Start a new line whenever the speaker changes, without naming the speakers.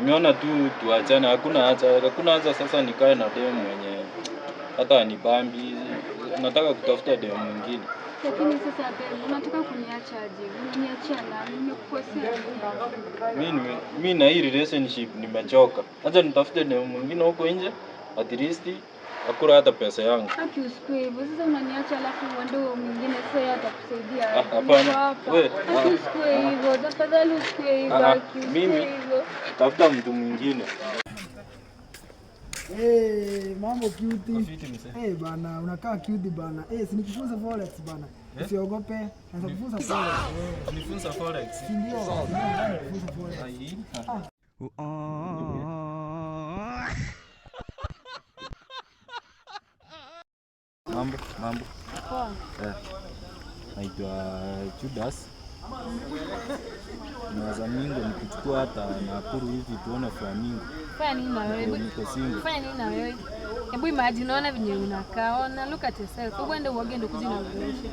Nimeona tu tuachane, hakuna haja, hakuna haja sasa nikae na demu mwenye hata anibambi. Nataka kutafuta demu mwingine.
Lakini sasa babe, unataka kuniacha aje? Unaniachia nani? Nimekukosea nini?
Mi na hii relationship nimechoka. Acha nitafute demu mwingine huko nje, at least akula hata pesa yangu.
Haki, usikue hivyo. Sasa unaniacha alafu uende huyo mwingine, sasa yeye atakusaidia
Ah,
aje?
hapana.
Niko hapa.
We,
Haki,
ah,
usikue hivyo. Tafadhali usikue hivyo.
Ah,
Haki, usikue hivyo.
Tafuta mtu mwingine.
Hey, mambo cutie. Hey, bana, unakaa cute bana. Hey, si nikufunza forex bana. Usiogope, naweza kufunza forex. Eh,
Nifunza forex.
Si ndio? Ndio, kufunza forex.
Ai. Mambo, mambo.
Poa.
Eh, naitwa Judas. Nawaza mingo nikuchukua hata Nakuru hivi tuone flamingo.
Fanya nini na wewe?
Niko single.
Fanya nini na wewe? Hebu imagine, unaona venye unakaa, ona, look at yourself. Hebu ende uoge ndio kuja na uoshe.